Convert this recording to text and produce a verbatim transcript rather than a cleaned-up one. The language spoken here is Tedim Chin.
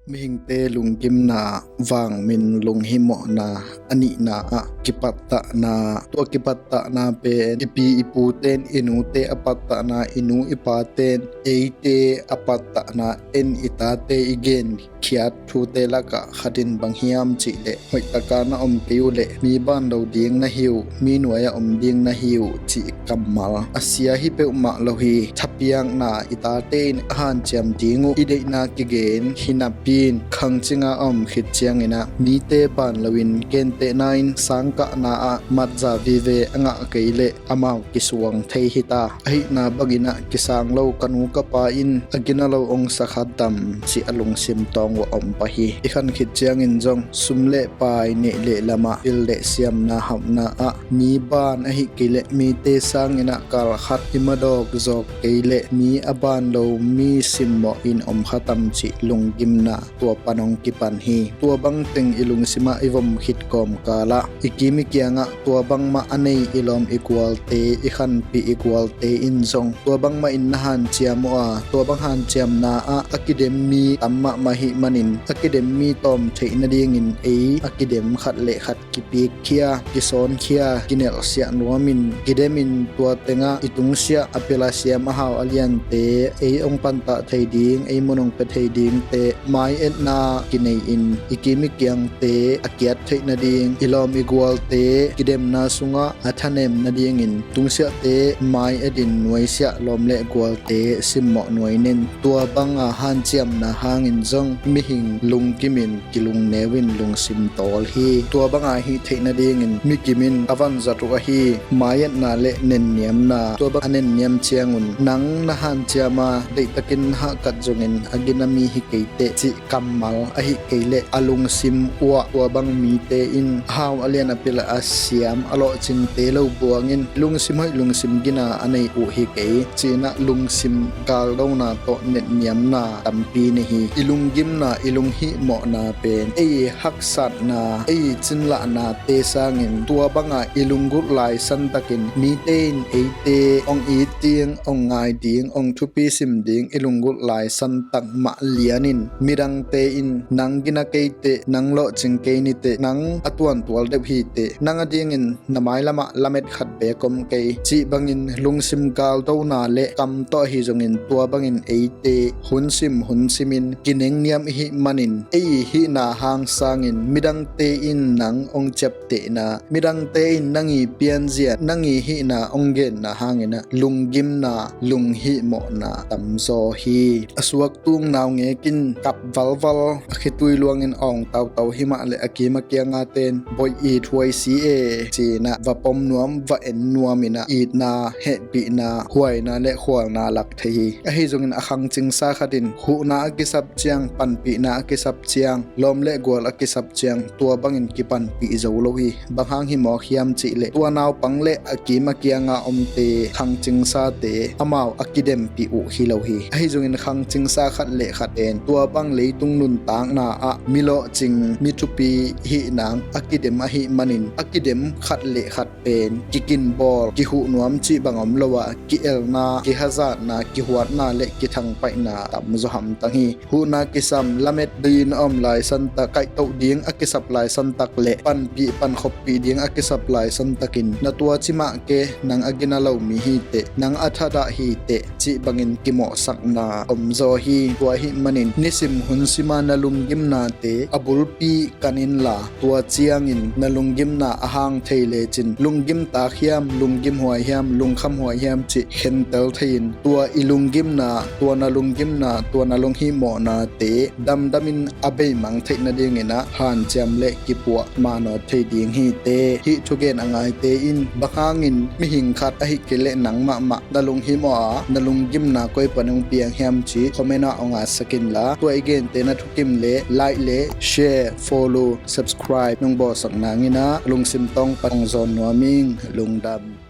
Mihingte lunggimna vangmin lunghimawhna a nihna ah kipattahna. Tua kipattahna pen i pi i pute in i nute a pattahna, i nu i pate in eite a pattahna, en i tate i genkhiat thute lakah khat in bang hiam cihleh, hoihtaka na om kei uhleh mi ban lo ding na hi uh, mi nuai-ah om ding na hi uh cih kammal a sia hi peuhmah lo hi. Thapiakna, i tate in a hanciam ding uh i deihna kigen hi napi in, khangcinga a om khit cianginah mite ban loin gentehna in sangkahna ah matza vive a ngah kei leh amau kisuang thei hi ta. Ahihna banginah kisang lo ka nu ka pa in a gina lo ong sakhat dam cih a lungsim tawng uh a om pah hi. I khan khit ciangin zong sum le pai neih le lamah pil le siamna hauhna ah mi ban ahi kei leh mite sanginah kalkhat i madawk zawk kei leh mi a ban lo mi simmawh in om kha tam cih lunggimna tua pan hong kipan hi. Tua bangteng i lungsimah i vom khit kawmkalah i kim i kiangah tua bangmah a nei i lawm i gualte, i khanpih i gualte in zong tua bangmah in na hanciam uh a, tua bang hanciamna ah a kidem mi tam mahmah hih manin a kidem mi tawm theih nadingin ei a kidem khat le khat kipikkhia, kisonkhia, kinelhsiah nuamin kidemin tua tengah i tungsiah a pil a siam a hau a liante, ei hong pantah thei ding, ei mun hong pia thei dingte mai-etna kinei-in i kim i kiangte a kiat theih nading, i lawm i gualte kidemna sungah a thanem nadingin tungsiahte mai-etin nuaisiah lawm le gualte simmawh nuainen tua banga hanciamna hangin zong mihing lungkimin kilungneu in lungsim tawl hi. Tua banga hih theih nadingin mikim in a vanzat uh ahi mai-etna le nenniamna. Tua bang a nenniam ciangun nang na hanciama deihtakin na hahkat zongin a gina mi hi kei teh cih kammal ahi kei leh a lungsim uh ah tua bang mite in a hau a lian a pil a siam a lawhcingte lo buangin lungsim hoih lungsim gina a nei uh hi kei. Cinah lungsim galdona tawh netniamna tampi nei hi. I lunggimna, i lunghihmawhna pen ei haksatna, ei cinlahnate sangin tua banga i lunggulh laisantakin mite in eite hong it ding, hong ngai ding, hong thupi sim ding i lunggulh laisantak mah lianin midangte in nang gina kei teh, nang lawhcing kei ni teh, nang a tuantual deuh hi teh, nang a dingin na mailamah lamet khat beek om kei cih bangin lungsim galdona le kam tawh ahi zongin tua bangin eite hunsim hunsimin kinengniam ihih manin ei hihna hang sangin midangte in nang hong ciaptehna, midangte in nang i pianzia, nang i hihna hong genna hanginah lunggimna, lunghihmawhna tamzaw hi. A suak tung naungek in kap valval, a khitui luangin awng tautau himah le a kim a kianga ten boih it huai si e cinah va pom nuam, va en nuam inah itna, hehpihna, huaina le khualna lak thei hi. Ahi zongin a khangcingsa khatin huhna a kisap ciang, panpihna a kisap ciang, lawm le gual a kisap ciang tua bangin kipanpih zo lo hi. Bang hang hi mawk hiam cihleh tua naupang le a kim a kianga omte, khangcingsate amau a kidempih uh hi lo hi. Ahi zongin khangcingsa khat le khat en tua bang leitung nuntakna ah mi lawhcing, mi thupi hih nang a kidem ahih manin a kidem khat le khat pen kikinbawl, kihuh nuam cih bang om lo ah ki-elna, kihazatna, kihuatna le kithangpaihna tamzaw hamtang hi. Huhna kisam, lamet dingin a om laisantak, kaihtoh ding a kisap laisantak le panpih, pankhoppih ding a kisap laisantakin na tuaci mah ke, nang a gina lo mi hi teh, nang a thadah hi teh cih bangin kimawhsakna omzaw hi. Tua ahih manin nisim hunsima na lunggimnate a bulpi kan inla, tua ciangin na lunggimna a hang thei lecin lunggim tak hiam, lunggim huai hiam, lungkham huai hiam cih khentel thei-in tua i lunggimna, tua na lunggimna, tua na lunghihmawhnate damdamin a beimang theih nadinginah hanciam le kipuah manawt thei ding hi teh. Hih thugen a ngaite in bang hangin mihing khat ahi kei leh nang mahmah na lunghimawh a, na lunggimna koi pan hong piang hiam cih comment ah hong ngatsak inla, tua i gente na thukim le like le share, follow, subscribe nong bawlsak nanginah lungsim tawng pan hong zawn nuam ing. Lungdam.